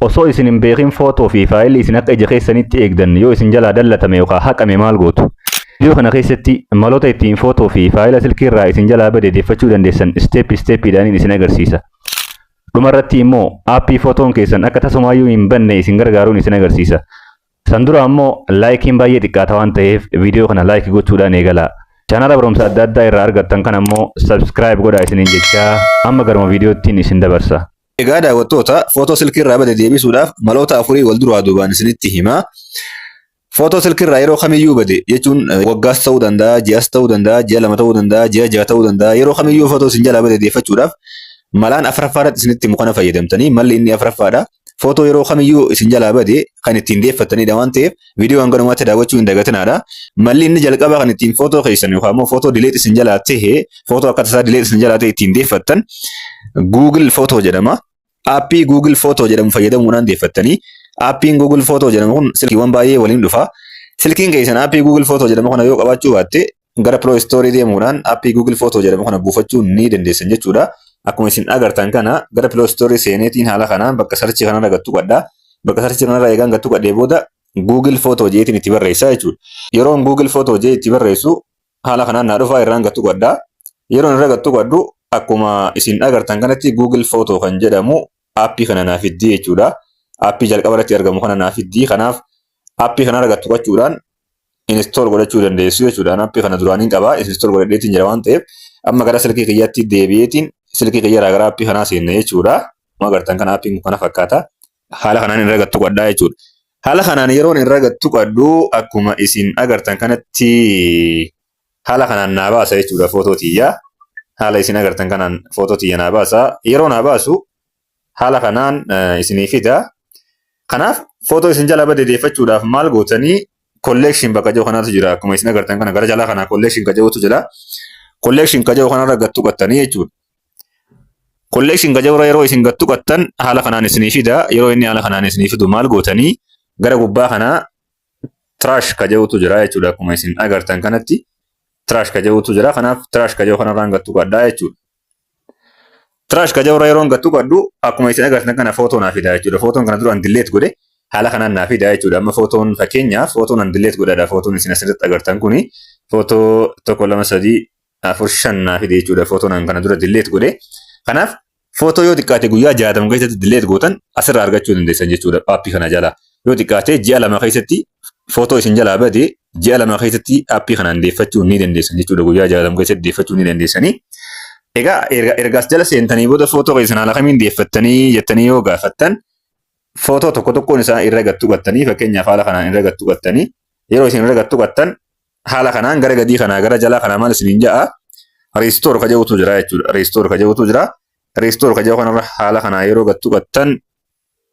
Osoo isin hin beekin footoo fi faayilli isin akka ija keessanitti eegdan yoo isin jalaa dallatame yookaan haqame maal gootu? Viidiyoo kana keessatti maloota ittiin footoo fi faayila silkii irraa isin jalaa bade deeffachuu dandeessan step steppiidhaan isin agarsiisa. Dhumarratti immoo aappii footoon keessan akka tasumaayyuu hin banne isin gargaaruun isin agarsiisa. San dura ammoo likeiin baay'ee xiqqaata waan ta'eef viidiyoo kana like gochuudhaan eegalaa. Chaanala barumsa adda addaa irraa argattan kan ammoo subscribe godhaa isiniin jechaa amma garuma viidiyoottiin isin dabarsa. Egaa daawwattoota, footoo silkii irraa bade deebisuudhaaf maloota afurii wal duraa duubaan isinitti himaa. Footoo silkii irraa yeroo kamiyyuu bade jechuun waggaas ta'uu danda'a, ji'as ta'uu danda'a, ji'a 2 ta'uu danda'a, ji'a 6 ta'uu danda'a. Yeroo kamiyyuu footoo isin jalaa bade deeffachuudhaaf malaan afuraffaa irratti isinitti himu kana fayyadamtanii, malli inni afuraffaadha. Footoo yeroo kamiyyuu isin jalaa bade kan ittiin deeffattanidha waan ta'eef viidiyoo hanganumaatti daawwachuu hin dagatinaadha. Malli inni jalqabaa kan ittiin footoo keessan yookaan immoo footoo delete isin jalaa ta'e, footoo akka tasaa delete isin jalaa ta'e ittiin deeffattan Google Photo jedhama. Aappii Google Photo jedhamu fayyadamuudhaan deeffattanii. Aappiin Google Photo jedhamu kun silkiiwwan baay'ee waliin dhufa. Silkiin keessan aappii Google Photo jedhamu kana yoo qabaachuu baatte, gara Play Store deemuudhaan aappii Google Photo jedhamu kana buufachuu ni dandeessan jechuudha. Akkuma isin agartan kana gara Play Store seeneetiin haala kanaan bakka search kanarra gattu qadha. Bakka search kanarra eegaan gattu qadhee booda Google Photo jeetiin itti barreessaa jechuudha. Yeroon Google Photo jee itti barreessu haala kanaan naa dhufaa, irraan gattu qadha. Yeroon irra gattu qadhu akkuma isin agartan kanatti Google Photo kan jedhamu aappii kana naa fiddii jechuudha. Aappii jalqaba irratti argamu kana naa fiddii. Kanaaf aappii kana argattu qachuudhaan install godhachuu dandeessu jechuudha. Aappii kana duraaniin qaba. Install godhadheetiin jira waan ta'eef amma gara silkii kiyyaatti deebi'eetiin silkii kiyyarraa gara aappii kanaa seenna jechuudha. Akkuma agartan kana aappiin kun kana fakkaata. Haala kanaan irra gattu qadhaa jechuudha. Haala kanaan yeroon irra gattu qadhu akkuma isin agartan kanatti haala kanaan naa baasa jechuudha footoo tiyya. Haala isin agartan kanaan footoo tiyya naa baasa. Yeroo naa baasu haala kanaan isinii fida. Kanaaf footoo isin jala bade deeffachuudhaaf maal gootanii? Collection bakka jiru kanaatu jira. Akkuma isin agartan kana gara jalaa kanaa collection ka jirutu jira. Collection ka jiru kanarra gattu qattanii jechuudha. Collection ka jiru yeroo isin gattu qattan haala kanaan isinii fida. Yeroo inni haala kanaan isinii fidu maal gootanii? Gara gubbaa kanaa trash ka jirutu jira jechuudha. Akkuma isin agartan kanatti trash ka jirutu jira. Kanaaf trash ka jiru kanarraan gattu qadhaa jechuudha. Trash ka jiru yeroo gattu qadhu akkuma isin agartan kana footoo naa fida jechuudha. Footoon kana duraan delete godhe haala kanaan naa fida jechuudha. Amma footoon, fakkeenyaaf, footoon an delete godhadha. Footoon isin asirratti agartan kuni footoo tokko, lama, sadii, afur, shan naa fide jechuudha. Footoon an kana dura delete godhe. Kanaaf footoo yoo xiqqaate guyyaa 60 keessatti delete gootan asirraa argachuu dandeessan jechuudha aappii kana jala. Yoo xiqqaate ji'a 2 keessatti footoo isin jalaa bade ji'a 2 keessatti aappii kanaan deeffachuu ni dandeessan jechuudha. Guyyaa 60 keessatti deeffachuu ni dandeessanii. Egaa ergaas jala seentanii booda footoo keessan haala kamiin deeffattanii jettanii yoo gaafattan, footoo tokko tokkoon isaa irra gattu qattanii, fakkeenyaaf haala kanaan irra gattu qattanii, yeroo isin irra gattu qattan haala kanaan gara gadii kanaa gara jalaa kanaa maal isiniin ja'a? Restore ka jedhutu jira jechuudha. Restore ka jedhutu jira. Restore ka jedhu kanarra haala kanaa yeroo gattu qattan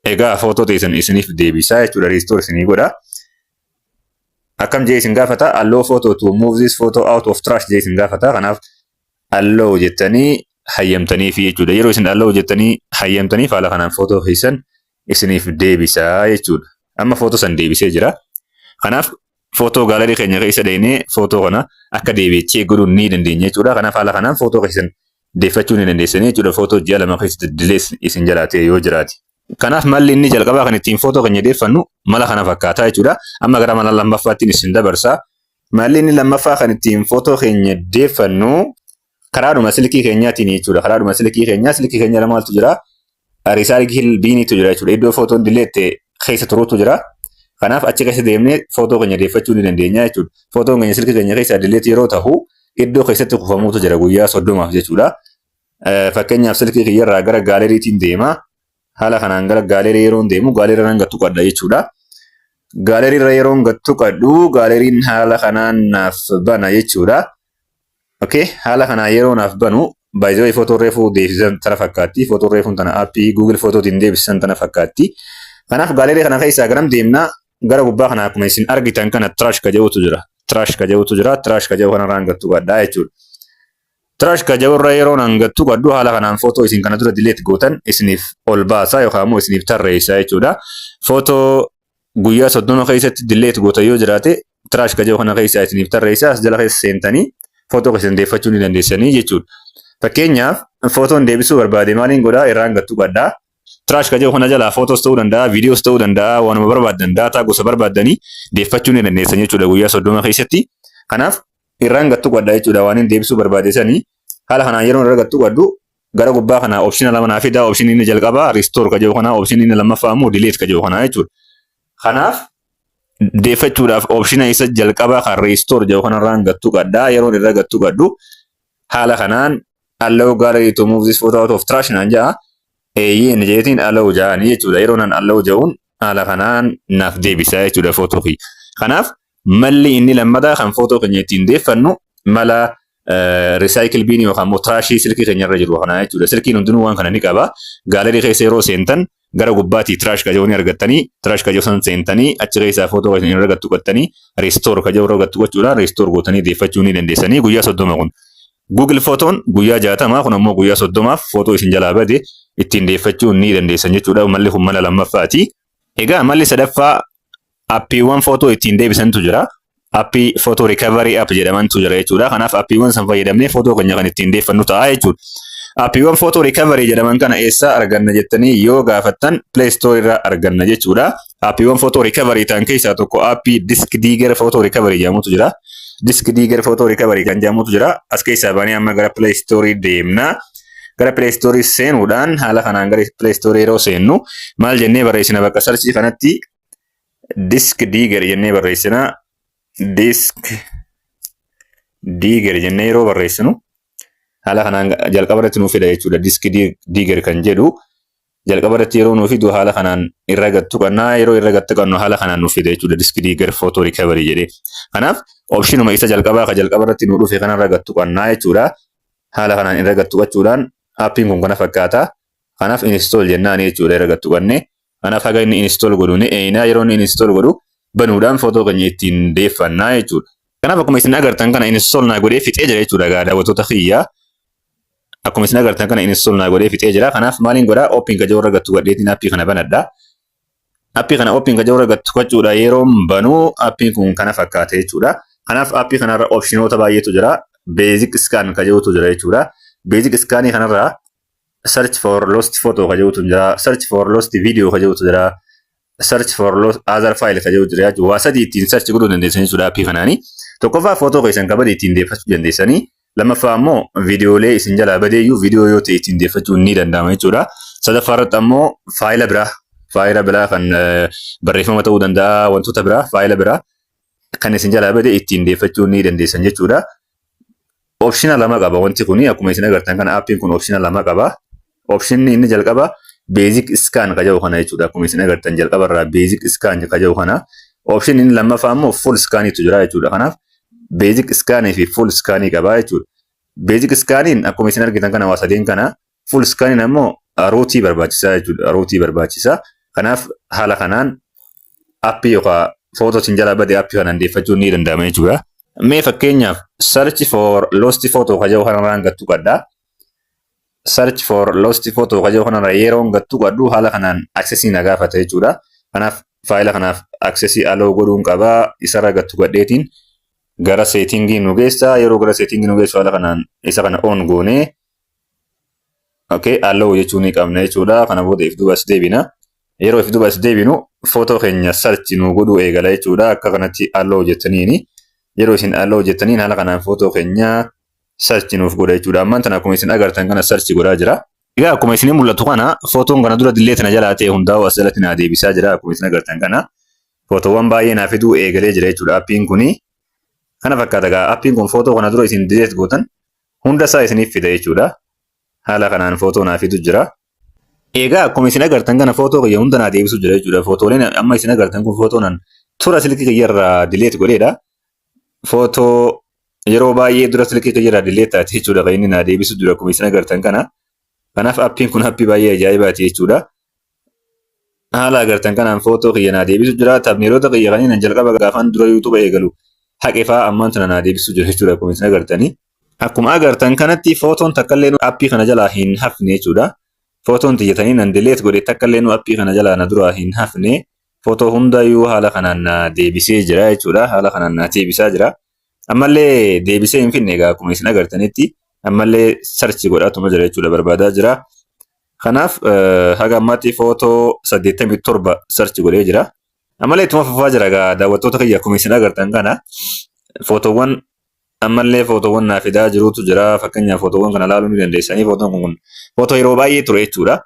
egaa footoo teessan isiniif deebisaa jechuudha. Restore isinii godha. Akkam jee isin gaafata? "Allow photo to move this photo out of trash" jee isin gaafata. Kanaaf allow jettanii hayyamtanii fi jechuudha. Yeroo isin allow jettanii hayyamtanii haala kanaan footoo keessan isiniif deebisaa jechuudha. Amma footoo san deebisee jira. Kanaaf footoo gallery keenya keessa dheenee footoo kana akka deebi'ee godhuu ni dandeenya jechuudha. Kanaaf haala kanaan footoo keessan deeffachuu ni dandeessanii jechuudha. Footoo ji'a 2 keessatti delete isin jalaa ta'e yoo jiraate. Kanaaf malli inni jalqabaa kan ittiin footoo keenya deeffannu mala kana fakkaataa jechuudha. Amma gara mala lammaffaattiin isin dabarsa. Malli inni lammaffaa kan ittiin footoo keenya deeffannu karaadhuma silkii keenyaatiin jechuudha. Karaadhuma silkii keenyaa, silkii keenya maaltu jira? Recycle biniitu jira jechuudha. Iddoo footoon delete keessa turuutu jira. Kanaaf achi keessa deemnee footoo keenya deeffachuu ni dandeenya jechuudha. Footoon keenya silkii keenya keessaa delete yeroo ta'u iddoo keessatti kufamuutu jira guyyaa 30f jechuudha. Fakkeenyaaf silkii kiyyarraa gara galleryitiin deema. Haala kanaan gara gallery yeroo deemu gallery irra gattu qadha jechuudha. Gallery irra yeroo gattu qadhu galleryn haala kanaan naaf bana jechuudha. Okay, haala kanaan yeroo naaf banu, baay'ee footoo reefuu deebisan tana fakkaatti. Footoo reefuun tana aappii Google Photootiin deebisan tana fakkaatti. Kanaaf gallery kana keessaa garam deemna? Gara gubbaa kana akkuma isin argitan kana trash ka jedhutu jira. Trash ka jedhutu jira. Trash ka jedhu kanarraan gattu qadhaa jechuudha. Trash ka jedhurra yeroo nan gattu qadhu haala kanaan footoo isin kana dura delete gootan isiniif ol baasa yookaan immoo isiniif tarreessa jechuudha. Footoo guyyaa 30 keessatti delete gootan yoo jiraate trash ka jedhu kana keessaa isiniif tarreessa, as jala keessa seentanii footoo keessan deeffachuu ni dandeessanii jechuudha. Fakkeenyaaf footoon deebisuu barbaade maaliin godhaa? Irraan gattu qadhaa. Trash ka jedhu kana jalaa footos ta'uu danda'a, viidiyoos ta'uu danda'a, waanuma barbaaddan, data gosa barbaaddanii deeffachuu ni dandeessan jechuudha guyyaa 30 keessatti. Kanaaf irraan gattu qadha jechuudha waan inni deebisuu barbaade sanii. Haala kanaan yeroo irra gattu qaddu gara gubbaa kana option lama naa fida. Option inni jalqabaa restore ka jedhu kana, option inni lammaffaa immoo delete ka jedhu kana jechuudha. Kanaaf deeffachuudhaaf option isa jalqabaa kan restore jedhu kanarraan gattu qadha. Yeroon irra gattu qaddu haala kanaan "Allow gallery to move this photo out of trash" naan jedha. Eeyyee inni jeetiin allow jedhanii jechuudha. Yeroo nan allow jedhuun haala kanaan naaf deebisa jechuudha footoo kiyya. Kanaaf malli inni lammataa kan footoo keenya ittiin deeffannu mala recycle bin yookaan immoo trashii silkii keenya irra jiru kana jechuudha. Silkiin hundinuu waan kana ni qaba. Gallery keessa yeroo seentan gara gubbaatii trash ka jedhu ni argattanii, trash ka jedhu san seentanii achi keessaa footoo keessan irra gattu qattanii, restore ka jedhu irra gattu gochuudhaan restore gootanii deeffachuu ni dandeessanii guyyaa 30 kun. Google Photoon guyyaa 60, kun ammoo guyyaa 30f footoo isin jalaa bade ittiin deeffachuu ni dandeessan jechuudha. Malli kun mala lammaffaati. Egaa malli sadaffaa appiiwwan footoo ittiin deebisantu jira. Appii photo recovery app jedhamantu jira jechuudha. Kanaaf appiiwwan san fayyadamnee footoo keenya kan ittiin deeffannu ta'a jechuudha. Appiiwwan photo recovery jedhaman kana eessaa arganna jettanii yoo gaafattan, Play Store irraa arganna jechuudha. Appiiwwan photo recovery ta'an keessaa tokko appii Disk Digger Photo Recovery jedhamutu jira. Disk Digger Photo Recovery kan jedhamutu jira. As keessaa baanee amma gara Play Store deemna. Gara Play Store seenuudhaan haala kanaan gara Play Store yeroo seennu maal jennee barreessina? Bakka searchii kanatti Disk Digger jennee barreessina. Disk Digger jennee yeroo barreessinu haala kanaan jalqaba irratti nuuf fida jechuudha. Disk Digger kan jedhu jalqaba irratti yeroo nuuf fidu haala kanaan irra gattu qannaa. Yeroo irra gattu qannu haala kanaan nuuf fida jechuudha. Disk Digger Photo Recovery jedhee. Kanaaf optionuma isa jalqabaa ka jalqaba irratti nu dhufe kanarra gattu qannaa jechuudha. Haala kanaan irra gattu qachuudhaan appiin kun kana fakkaata. Kanaaf install jennaan jechuudha irra gattu qannee. Kanaaf haga inni install godhu ni eeyinaa. Yeroo inni install godhu banuudhaan footoo keenya ittiin deeffannaa jechuudha. Kanaaf akkuma isin agartan kana install naa godhee fixee jira jechuudha gaa daawwattoota kiyyaa. Akkuma isin agartan kana install naa godhee fixee jira. Kanaaf maaliin godhaa? Open ka irra gattu gadheetiin appii kana banadha. Appii kana open ka irra gattu gochuudha yeroo banuu appiin kun kana fakkaata jechuudha. Kanaaf appii kanarra optionoota baay'eetu jira. Basic scan ka jedhutu jira jechuudha. Basic scan kanarraa search for lost photo ka jedhutu jira. Search for lost video ka jedhutu jira. Search for lost other file ka jedhutu jira. Waa sadii ittiin search godhuu dandeessan jechuudha appii kanaani. Tokkoffaa footoo keessan kabade ittiin deeffachuu dandeessanii. Lammaffaa ammoo viidiyoolee isin jalaa badeeyyuu viidiyoo yoo ta'e ittiin deeffachuun ni danda'ama jechuudha. Sadaffaa irratti ammoo faayila biraa kan barreeffama ta'uu danda'a, wantoota biraa, faayila biraa kan isin jalaa bade ittiin deeffachuu ni dandeessan jechuudha. Optiona lama qaba wanti kuni. Akkuma isin agartan kana appiin kun optiona lama qaba. Optionni inni jalqaba basic scan ka jedhu kana jechuudha. Akkuma isin agartan jalqaba irraa basic scan ka jedhu kana. Optionni inni lammaffaa immoo full scanitu jira jechuudha. Kanaaf basic scan fi full scan qaba jechuudha. Basic scaniin akkuma isin argitan kana waa sadeen kana. Full scaniin ammoo rootii barbaachisaa jechuudha. Rootii barbaachisaa. Kanaaf haala kanaan appii yookaan footoo isin jalaa bade appii kanaan deeffachuun ni danda'ama jechuudha. Mee fakkeenyaaf search for lost photo ka jedhu kanarraan gattu qadha. Search for lost photo ka jedhu kanarra yeroon gattu qadhu haala kanaan accessii na gaafata jechuudha. Kanaaf faayila kanaaf accessii allow godhuun qabaa. Isarra gattu gadheetiin gara settingii nu geessa. Yeroo gara settingii nu geessu haala kanaan isa kana on goonee, okay, allow jechuu ni qabna jechuudha. Kana booda if duuba as deebina. Yeroo if duuba as deebinu footoo keenya search nu godhuu eegala jechuudha. Akka kanatti allow jettaniini. Yeroo isin allow jettaniin haala kanaan footoo keenya search nuuf godha jechuudha. Ammaan tana akkuma isin agartan kana search godhaa jira. Egaa akkuma isin mul'atu kana footoon kana dura delete na jalaa ta'e hundaa'u as jalatti naa deebisaa jira. Akkuma isin agartan kana footoowwan baay'ee naa fiduu eegalee jira jechuudha. Appiin kuni kana fakkaata egaa. Appiin kun footoo kana dura isin delete gootan hunda isaa isiniif fida jechuudha. Haala kanaan footoo naa fidu jira. Egaa akkuma isin agartan kana footoo kiyya hunda naa deebisu jira jechuudha. Footooleen amma isin agartan kun footoo nan tura silkii kiyya irraa delete godheedha. Footoo yeroo baay'ee dura silkii kiyya irraa delete taate jechuudha kan inni naa deebisu jira akkuma isin agartan kana. Kanaaf appiin kun appii baay'ee ajaa'ibaati jechuudha. Haala agartan kanaan footoo kiyya naa deebisu jira. Thumbnailoota kiyya kanneen nan jalqaba gaafaan dura YouTube eegalu haqe fa'aa ammaan tana naa deebisu jira jechuudha akkuma isin agartanii. Akkuma agartan kanatti footoon takkallee appii kana jalaa hin hafne jechuudha. Footoon tiyyatanii nan delete godhe takkallee nu appii kana jalaa na duraa hin hafne. Footoo hundayyuu haala kanaan na deebisee jira jechuudha. Haala kanaan na deebisaa jira. Ammallee deebisee hin finne egaa. Akkuma isin agartanitti ammallee search godhaatuma jira jechuudha, barbaadaa jira. Kanaaf haga ammaatti footoo 87 search godhee jira. Ammallee ittuma fufaa jira egaa, daawwattoota kiyya, akkuma isin agartan kana footoowwan ammallee footoowwan naa fidaa jirutu jira. Fakkeenyaaf, footoowwan kana ilaaluu ni dandeessanii. Footoon kun footoo yeroo baay'ee ture jechuudha.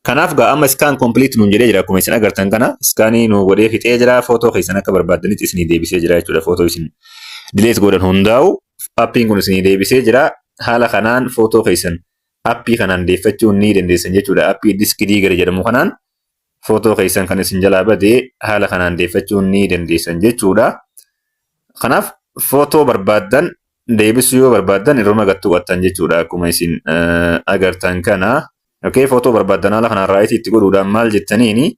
Kanaaf gaa amma "scan complete" nuun jedhee jira. Akkuma isin agartan kana scan nu godhee fixee jira. Footoo keessan akka barbaaddanitti isinii deebisee jira jechuudha. Footoo isin delete godhan hundaa'u appiin kun isinii deebisee jira. Haala kanaan footoo keessan appii kanaan deeffachuu ni dandeessan jechuudha. Appii DiskDigger jedhamu kanaan footoo keessan kan isin jalaa badee haala kanaan deeffachuu ni dandeessan jechuudha. Kanaaf footoo barbaaddan deebisuu yoo barbaaddan irruma gattuu qattan jechuudha, akkuma isin agartan kana. Okay, footoo barbaaddan haala kanaan right itti godhuudhaan maal jettaniini,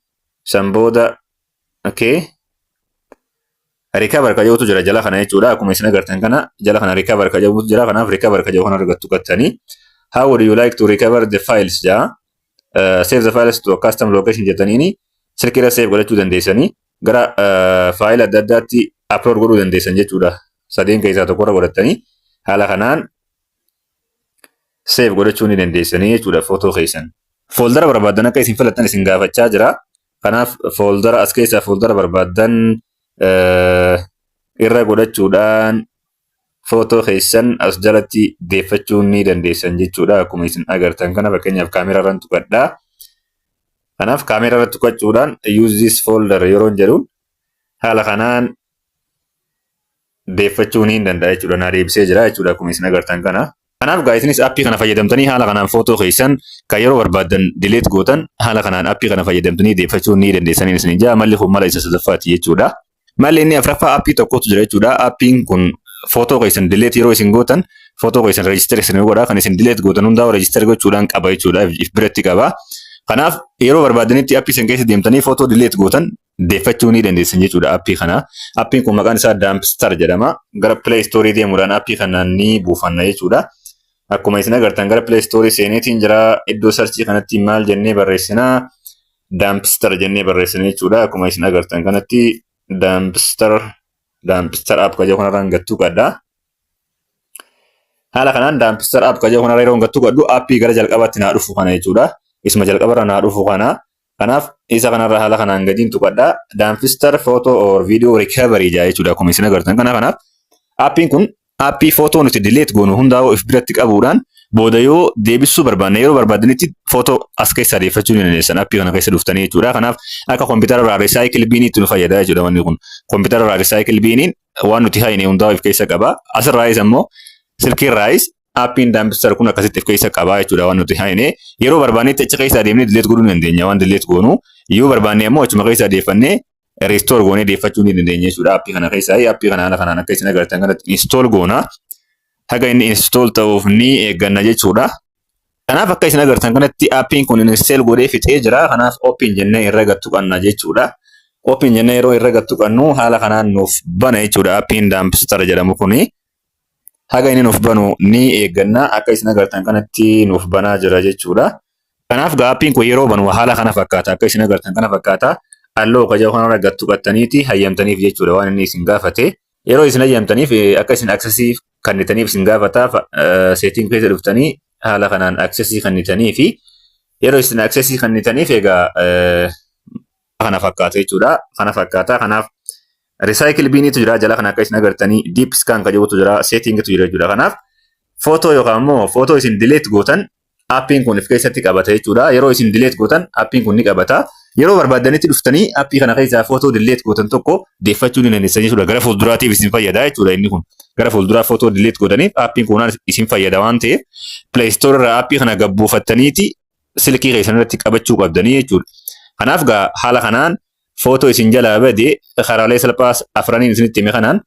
san booda okay, recover ka jedhutu jira jala kana jechuudha. Akkuma isin agartan kana jala kana recover ka jedhutu jira. Kanaaf recover ka jedhu kana argattu qattanii, "How would you like to recover the files?" jaa. "Save the files to a custom location" jettaniini silkiirra save godhachuu dandeessanii, gara faayila adda addaatti upload godhuu dandeessan jechuudha. Sadeen keessaa tokkorra godhattanii haala kanaan save godhachuu ni dandeessanii jechuudha footoo keessan. Fooldara barbaaddan akka isin filattan isin gaafachaa jira. Kanaaf fooldara as keessaa fooldara barbaaddan irra godhachuudhaan footoo keessan as jalatti deeffachuu ni dandeessan jechuudha. Akkuma isin agartan kana fakkeenyaaf kaameraa irraan tuqadhaa. Kanaaf kaameraa irratti tuqachuudhaan "use this folder" yeroo jedhuun haala kanaan deeffachuu ni danda'a jechuudha. Naa deebisee jira jechuudha, akkuma isin agartan kana. Kanaaf gaa isinis appii kana fayyadamtanii haala kanaan footoo keessan kan yeroo barbaaddan delete gootan haala kanaan appii kana fayyadamtanii deeffachuu ni dandeessanii isin jaa. Malli kun mala isa sadaffaati jechuudha. Malli inni afuraffaa appii tokkotu jira jechuudha. Appiin kun footoo keessan delete yeroo isin gootan footoo keessan register isin godha. Kan isin delete gootan hundaa register gochuudhaan qaba jechuudha. If biratti qaba. Kanaaf yeroo barbaadanitti appii san keessa deemtanii footoo delete gootan deeffachuu ni dandeessan jechuudha appii kana. Appiin kun maqaan isaa Dumpster jedhama. Gara Play Store deemuudhaan appii kana ni buufanna jechuudha. Akkuma isin agartan gara Play Store seeneetiin jira. Iddoo search kanatti maal jennee barreessinaa? Dumpster jennee barreessina jechuudha. Akkuma isin agartan kanatti Dumpster, Dumpster app ka jedhu kanarraan gattuu qadda. Haala kanaan Dumpster app ka jedhu kanarra yeroo gattuu qaddu appii gara jalqabaatti naa dhufu kana jechuudha. Isuma jalqabarra naa dhufu kana. Kanaaf isa kanarra haala kanaan gadiin tuqadha. "Dumpster photo or video recovery" jaa jechuudha, akkuma isin agartan kana. Kanaaf appiin kun appii footoo nuti delete goonu hundaa'uu if biratti qabuudhaan booda yoo deebisuu barbaanne yeroo barbaadanitti footoo as keessaa deeffachuu ni dandeessan appii kana keessa dhuftanii jechuudha. Kanaaf akka kompiitara irraa recycle biniitti nu fayyada jechuudha wanni kun. Kompiitara irraa recycle biniin waan nuti hayne hundaa'uu if keessa qaba. Asirraayis ammoo silkiirraayis appiin Dumpster kun akkasitti if keessa qaba jechuudha waan nuti hayne. Yeroo barbaannetti achi keessaa deemnee delete godhuu ni dandeenya waan delete goonu. Yoo barbaanne ammoo achuma keessaa deeffannee restore goonee deeffachuu ni dandeenya jechuudha appii kana keessaa. Appii kana haala kanaan akka isin agartan kanatti install goona. Haga inni install ta'uuf ni eegganna jechuudha. Kanaaf akka isin agartan kanatti appiin kun install godhee fixee jira. Kanaaf open jennee irra gattu qabna jechuudha. Open jennee yeroo irra gattu qabnu haala kanaan nuuf bana jechuudha appiin Dumpster jedhamu kuni. Haga inni nuuf banu ni eegganna. Akka isin agartan kanatti nuuf banaa jira jechuudha. Kanaaf gaa appiin kun yeroo banu haala kana fakkaata. Akka isin agartan kana fakkaata. Allow ka jedhu kanarra gattu qattaniiti hayyamtaniif jechuudha waan inni isin gaafate. Yeroo isin hayyamtaniif akka isin access kennitaniif isin gaafata. Setting keessa dhuftanii haala kanaan access kennitanii fi yeroo isin access kennitaniif egaa kana fakkaata jechuudha. Kana fakkaata. Kanaaf recycle biniitu jira jala kana, akka isin agartanii deep scan ka jedhutu jira, settingitu jira jechuudha. Kanaaf footoo yookaan immoo footoo isin delete gootan appiin kun of keessatti qabata jechuudha. Yeroo isin delete gootan appiin kun ni qabata. Yeroo barbaadanitti dhuftanii appii kana keessaa footoo delete gootan tokko deeffachuu ni dandeessan jechuudha. Gara fuulduraatiif isin fayyada jechuudha inni kun. Gara fuulduraa footoo delete gootaniif appiin kun isin fayyada waan ta'eef, Play Store irraa appii kana gabbuufattaniiti silkii keessan irratti qabachuu qabdanii jechuudha. Kanaaf gaa haala kanaan footoo isin jalaa bade karaalee salphaa afraniin isinitti hime kanaan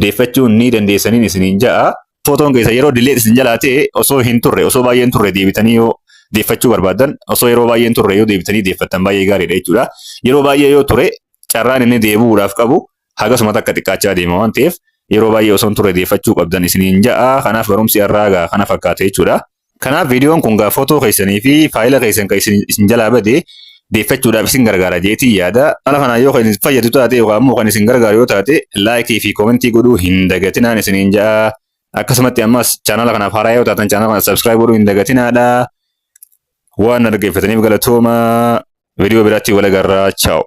deeffachuu ni dandeessaniin isiniin ja'a. Footoon keessa yeroo delete isin jalaa ta'e osoo hin turre, osoo baay'een turre deebitanii yoo deeffachuu barbaadan, osoo yeroo baay'een turre yoo deebitanii deeffattan baay'ee gaariidha jechuudha. Yeroo baay'ee yoo ture carraan inni deebi'uudhaaf qabu hagasuma takka xiqqaachaa deema waan ta'eef, yeroo baay'ee osoo hin turre deeffachuu qabdan isiniin ja'a. Kanaaf barumsi har'aa gaa kana fakkaata jechuudha. Kanaaf viidiyoon kun gaa footoo keessanii fi faayila keessan kan isin jalaa bade deeffachuudhaaf isin gargaara jeetii yaada. Haala kanaan yoo kan isin fayyadu taate yookaan immoo kan isin gargaaru yoo taate, like fi comment godhuu hin dagatinaan isiniin ja'a. Akkasumatti ammas chaanala kanaaf haaraa yoo taatan chaanala kana subscribe godhuu hin dagatinaadha. Waan na dhaggeeffataniif galatoomaa. Viidiyoo biraatti wal agarraa. Ciao.